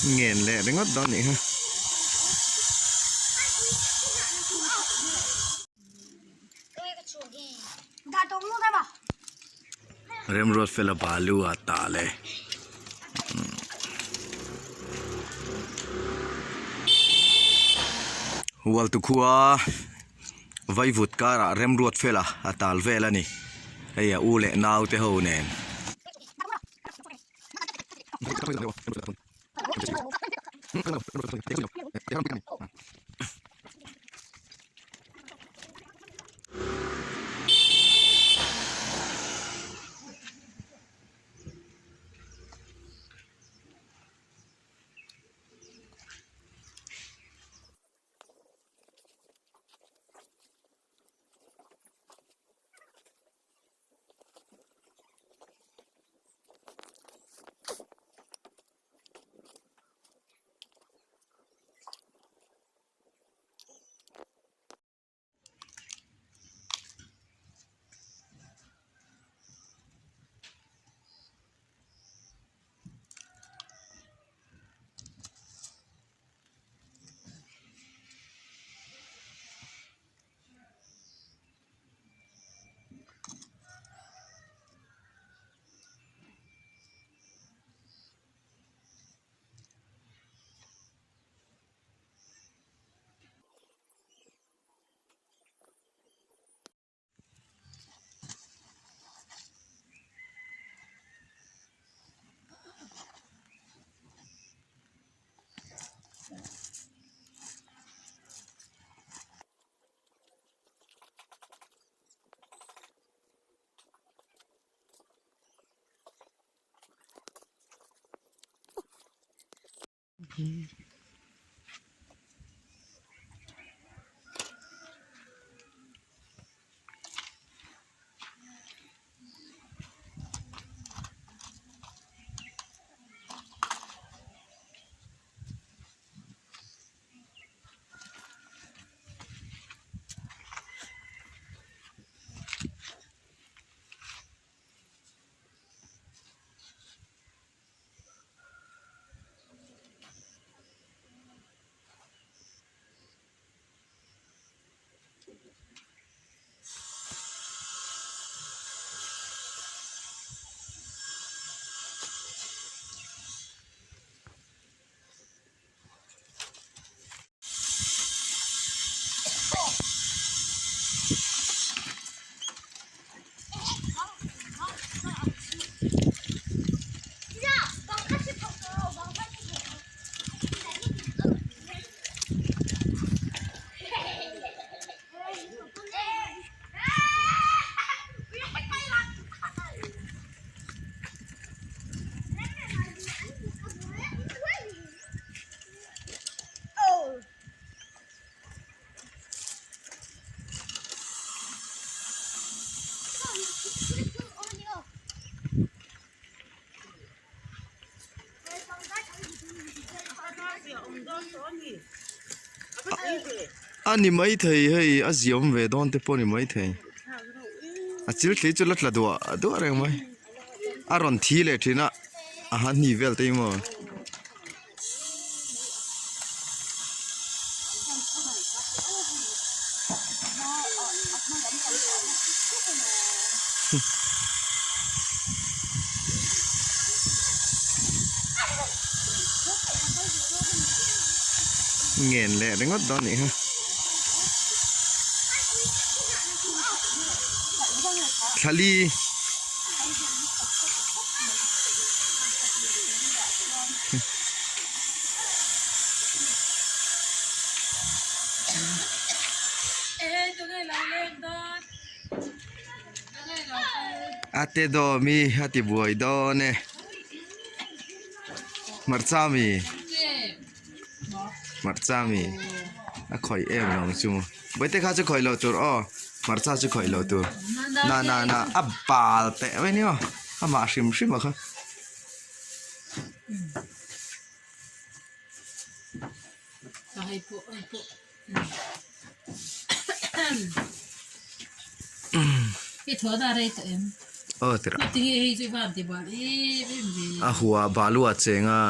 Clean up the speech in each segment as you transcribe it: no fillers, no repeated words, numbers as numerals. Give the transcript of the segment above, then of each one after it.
Ngen leh ringawt dawn nih kha. Remruat fela balu a tah leh Hualtu khua vaivut karah remruat fela a tal vel a ni hei a u leh nau te ho nen. A ni maithei hei a ziawm ve dawn te pawh a ni maithei a chil thli chu la tla duah duah reng mai a rawn thi leh thin a a han hni vel te hi maw. Ngen leh ringawt dawn nih kha. Thlali. A te daw mi a ti buai dawn e hmarcha mi hmarcha mi a khawih em lo ang chu bawihte kha chu khawih loh tur aw hmarcha chu khawih loh tur na na na a bal teh mai ni maw amah hrim hrim a kha. Aw tira a hua balu a cheng a.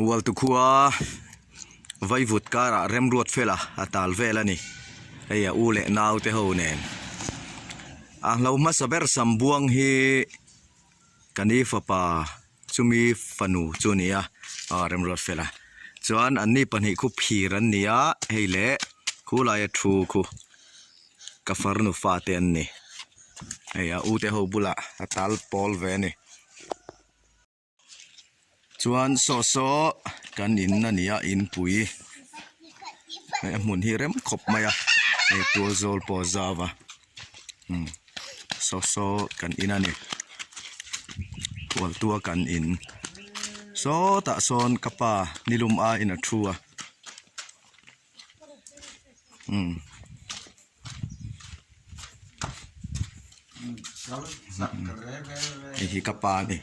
Hualtu khua vaivut karah remruat fela a tal vel a ni hei a u leh nau te ho nen a hlo hmasa ber sam buang hi ka ni fapa chumi fanu chu a ni a aw remruat fela chuan an ni pahnih khu phir an ni a hei leh khulaia thu khu ka farnu fate an ni. Hei a ute ho bulah a tal pawl ve a ni. Chuan saw saw kan in a ni a inpui hei a hmun hi rem khawp mai a hei tual zawl pawh a zau a umm saw saw kan in a ni hualtua kan in sawtah sawn ka pa nilum aiin a thu a umm. Hei hi ka pa a ni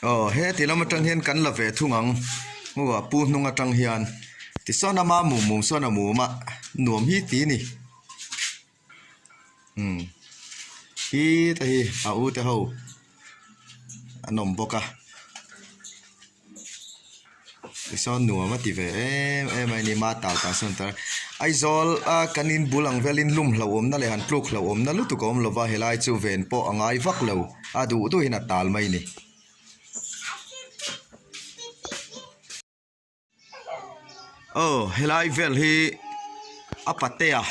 aw heti lam atang hian kan la ve thung ang hnuah pu hnung atang hian tichuan ama mum mum sawn a mum a nuam hi ti a ni umm hi te hi a u te ho an awm bawk a. Tisawn nuam a ti ve em em a ni ma tal tah sawn tar Aizawl a kan in bul ang velin lum hlauhawmna leh han tluk hlauhawmna lutuk a awm lova helai chu ven pawh a ngai vak lo a duh duhin a tal mai a ni. Aw helai vel hi a patea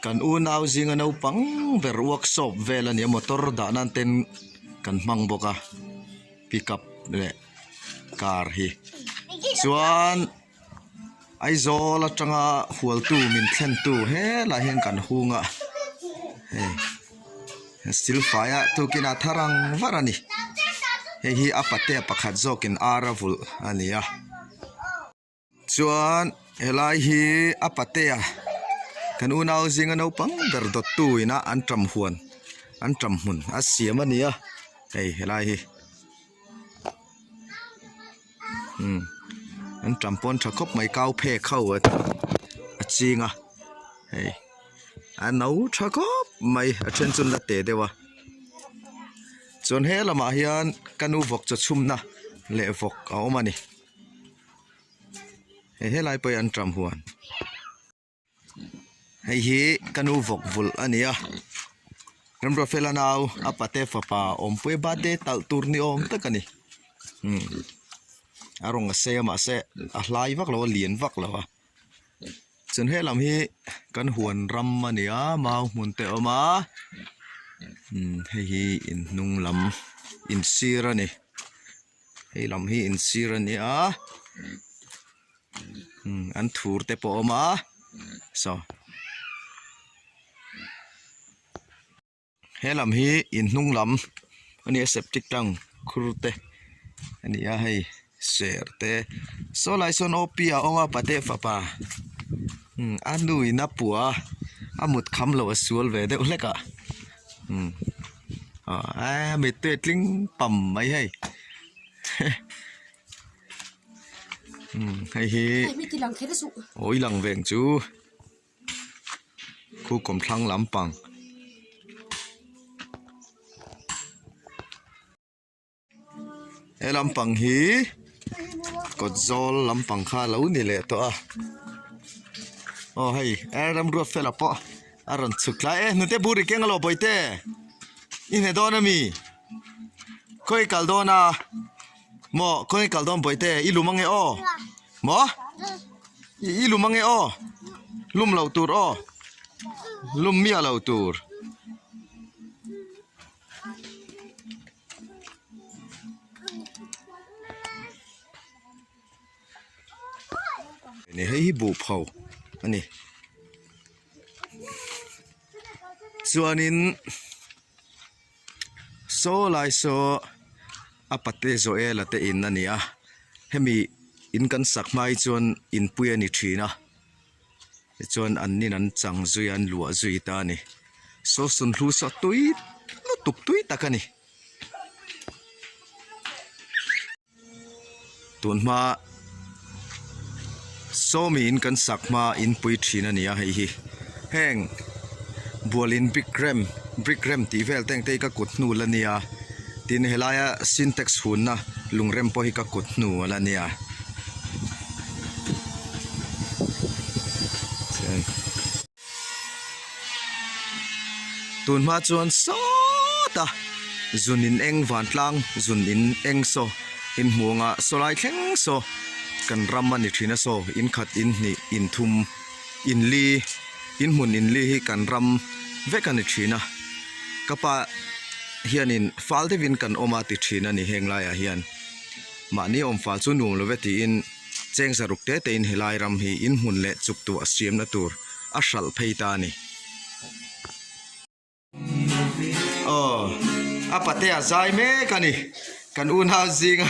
kan unau zinga naupang ber workshop vel a ni a motor dah nan ten kan hmang bawk a pickup leh car hi chuan Aizawl atanga hualtu min thlentu helai hian kan hung a hei silfaia tukin a thar ang var a ni hei hi a patea pakhat zawkin ar a vulh a ni a chuan helai hi a patea kan unau zinga naupang ber dawttu ina an ṭam huan an ṭam hmun a siam a ni a hei helai hi. Umm an ṭam pawn ṭha khawp mai kau phek ho a ching a hei a no ṭha khawp mai a then chu an la teh deuh a chuan he lamah hian ka nu vawk chaw chhumna leh vawk a awm a ni hei helai pawh hi an ṭam huan. Hei hi ka nu vawk vulh a ni a Remruatfela nau a pate fapa awmpui birthday talh tur ni awm tak a ni umm a rawng a sei a mahse a hlai vak lo a lian vak lo a chuan helam hi kan huan ram a ni a mau hmun te a awm a umm hei hi in hnung lam in sir a ni hei lam hi in sir a ni a. Umm an thur te pawh a awm a saw. He lam hi in hnung lam a ni a septic tank khur te a ni a hei ser te saw lai sawn OP a awm a pate fapa umm a nu in a pua a a mut kham loh a sual ve deuh hlek a umm ah a mittui a tling pam mai hei umm hei hi aw i lang veng chu. Khu kawmthlang lampang he lampang hi kawt zawl lampang kha a lo ni leh tawh a aw hei ramruat fela pawh a rawn chhuk thlai e hnute bur i keng a lo bawihte i hne dawn a mi khawi kal dawn a maw khawi kal dawn bawihte i lum ange aw. Maw? I lum ange aw? Lum loh tur aw? Lum miah loh tur. Ni hei hi buh pho a ni. Chuanin Saw lai saw a pate Joel-a te in a ni a hemi in kan sak hma hi chuan inpui a ni thin a tichuan an nin an chang zui a an luah zui ta a ni saw sunhlu saw tui lutuk tui tak a ni. Tun hma sawmi in kan sak hma inpui thin a ni a hei hi heng bualin brick rem brick rem tih vel te ang te hi ka kut hnu la nia tin helaia sintex hunna lungrem pawh hi ka kut hnu a la nia. Tun hma chuan sawta zun in eng vantlang zun in eng saw in hmu anga saw lai thleng saw kan ram a ni thin a saw in khat in hnih in thum in li in hmun in li hi kan ram vek a ni thin a ka pa hianin fal deuhin kan awm a ti thin a ni heng laiah hian mahni awm fal chu nuam lo ve tiin. Cheng zaruk te tein helai ram hi in hmun leh chuk tuah siamna tur a hralh phei ta a ni. Aw, a pate a zai mek a ni. Kan unau zinga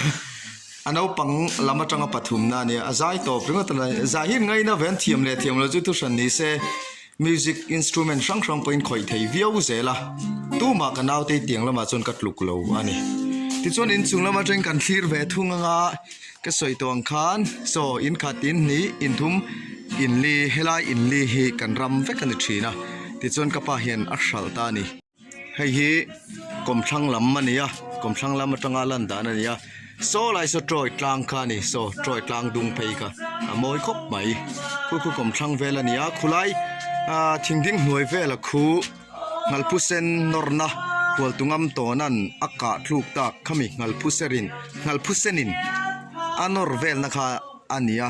a naupang lam atanga pathumna a nia, a zai tawp ringawt a ni. Zai hi ngaina ve an thiam leh thiam lo chu thuhran ni se music instrument hrang hrang pawhin khawih thei viau zel a, tumah ka naute hi tiang lamah chuan ka tluk lo a ni. Tichuan inchung lam atangin kan thlir ve thung anga. Ka sawi tawh ang khan saw in khat in hnih in thum in li helai in li hi kan ram vek a ni thin a tichuan ka pa hian a hralh ta a ni. Hei hi kawmthlang lam a ni a kawmthlang lam atanga lan dan a ni a saw lai saw tawi tlang kha a ni saw tawi tlang dung phei kha a mawi khawp mai khu khu kawmthlang vel a ni a khulai ah thing ding hnuai vel a khu. Nghalphu sen nawrna Hualtungam tawnan a kah thluk tak khami nghalphu serin nghalphu senin a nawr velna kha a ni a,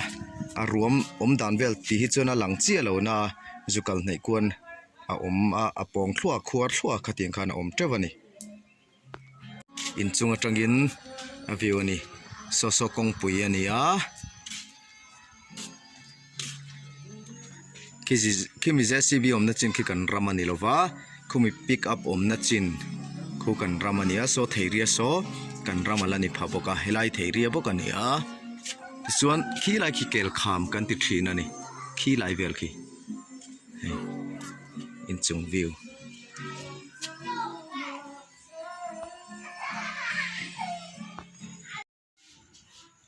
a ruam awm dan vel tih hi chuan a lang chiah lo na zu kal hnaih kuan a awm a, a pawng thluah khuar thluah khatiang khan a awm teuh a ni. Inchung atangin a view a ni saw saw kawngpui a ni a khimi JCB awmna chin khi kan ram a ni lova khumi pick up awmna chin khu kan ram a ni a saw theiria saw kan ram a la ni pha bawk a helai theiria bawk a ni a tichuan khilai khi kel kham kan ti thin a ni khilai vel khi hei inchung view.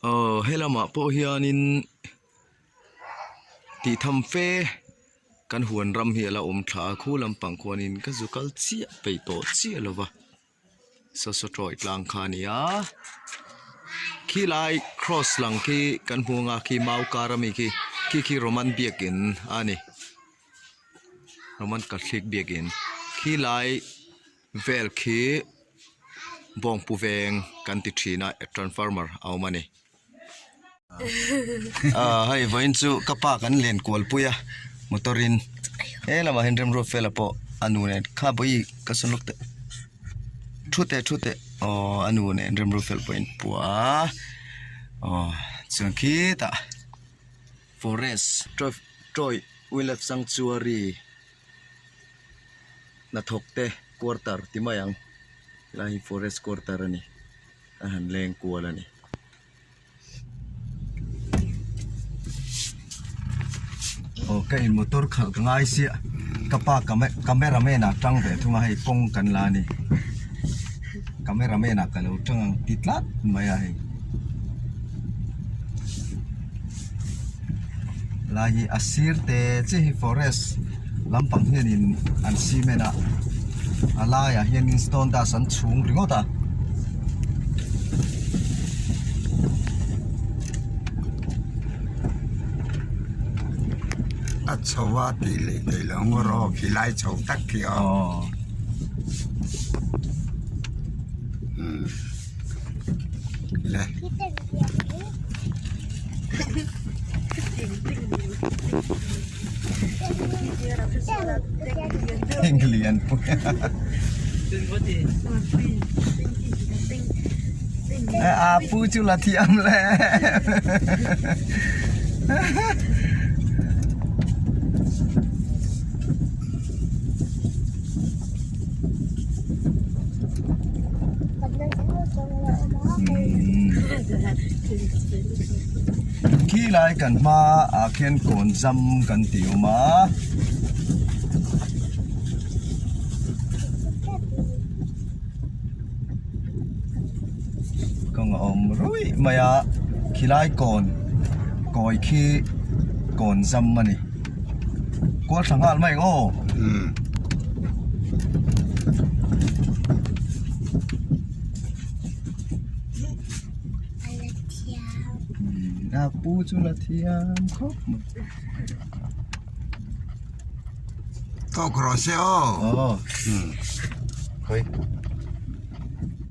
Aw he lamah pawh hianin tih tham fe kan huan ram hi a la awm thla a khu lampang khuanin ka zu kal chiah peih tawh chiah lo va saw saw tawih tlang kha a ni a khilai cross lang khi kan hmu ang a khi mau kar ami khi khi khi roman biakin a ni. Roman Catholic biakin khi lai vel khi bawngpu veng kan ti thin a transformer a awm a ni ah hei vawiin chu ka pa kan len kual pui a motor in he lamah hian remruat fela pawh a nu nen kha bawi ka sawn lawk teh thu teh thu teh aw a nu nen remruat fel pawh a inpua a aw chuan khitah. Forest Troy Wildlife Sanctuary hnathawk te. quarter ti mai ang helai hi forest quarter a ni a han leng kual a ni. Aw ka in motor khalh ka ngai sia ka pa camera man ah tang ve thung a hei kawng kan la a ni camera man ah ka lo tang ang ti tlat mai a hei lai hi a sir te chiah hi forest lampang hianin an cement a a laiah hianin stone dust an chhung ringawt a. A chho a tih leh theih loh ang rawh khi lai chho tak khi aw. Aw. Umm le. Lian pui a pu chu la thiam le Khi lai kan hma ah khian kawn zam kan ti awm a. Kawng a awm ruih mai a khilai kawn kawi khi kawn zam a ni kual tha nghal mai ang aw. A pu chu la thiam khawp mai. Tawk rawh se aw. Aw. Khawi.